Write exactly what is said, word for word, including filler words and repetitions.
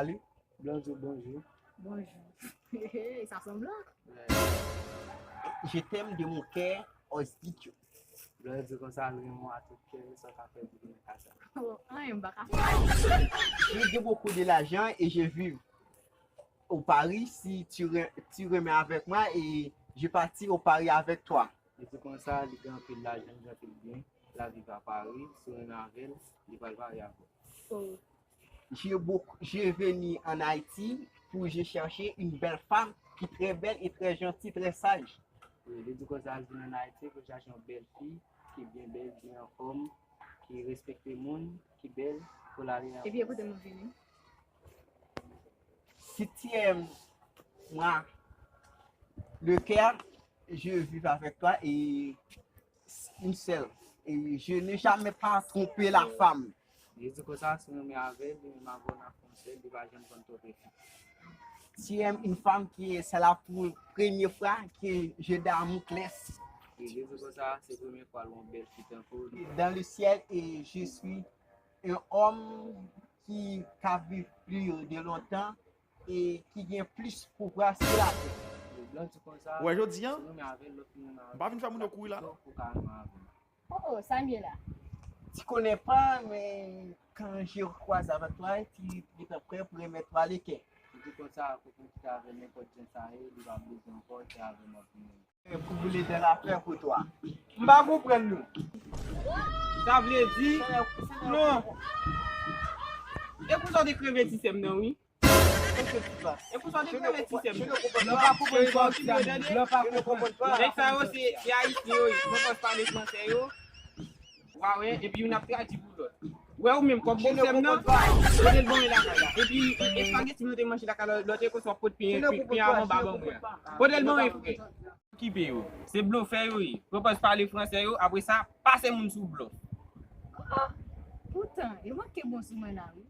Salut. Blan di w bonjou. Bonjou. Sa sanble. Je t'aime de mon cœur, os dicho. Blan di konsa, l renmen w a tout kè, sa w ka fè pou vin nan kay sa. Oh, anyen m pa ka fè. J'ai de beaucoup de l'argent et je vis au Paris. Si tu, re- tu remets avec moi et je parti au Paris avec toi. Li di konsa, li gen anpil lajan, li gen anpil byen, l ap viv a Pari, si w renmen avè l, li pral marye avè w. Oh. Je, beaucoup, je venu en Haïti pour je chercher une belle femme qui très belle et très gentille, très sage. Wi, li di konsa, l vin ann Ayiti pou l chache yon bèl fi ki byen bèl, byen anfòm, ki respekte moun, ki bèl, pou l ale avè l. Epi e kote m vini? Si tu aimes moi, le cœur, je vis avec toi et une seule. Et je n'ai jamais pas trompé la femme. Li di konsa, si w renmen avè l, li menm avè w nan fwonsè, li pa janm konn twonpe fi. Tu aimes une femme qui est, c'est la pou- première fois que je Damoclès. Li di konsa, se premye fwa l wè yon bèl fi tankou w. Dans le ciel et je suis un homme qui ka viv plus de longtemps et qui gen plis pouvwa sou latè. Blan di konsa, ou wè jodi a, si w renmen avè l, lòt fi renmen avè l, m pa vin fè moun yo kouri la. Ou ka renmen avè l. Oh, oh, sa m ye la. Tu connais pas, mais quand je croise avec toi, tu es prêt pour remettre toi le cœur. Li di konsa, kote m kite avè l, nenpòt jan sa ye, li pa bezwen ankò, se avè m ap vini. Pou boule de la flè pou twa. M pa konprann nou. Sa vle di, non. E konsa w te kreve ti sè m nan, wi. E konsa w te kreve ti sè m nan. Lè w pa konprann sa w di, lè w pa konprann. Nèg sa yo, se, se ayisyen yo ye. Mwen panse pale fransè yo. Wa wè, epi youn ap tradi pou lòt. Wè ou menm, kòb ti sè m nan, pote l ban mwen lakay la. Epi, e, espageti nou te manje lakay la, lòt e konsa w ap pot pen, pen, pen a manba ban mwen an. Pote l ban mwen, frè. Okipe yo. Se blofè yo ye. Yo panse pale fransè yo, apre sa, pase moun sou blòf. Oh, poutan, yo manke bon sou mwen la, wi.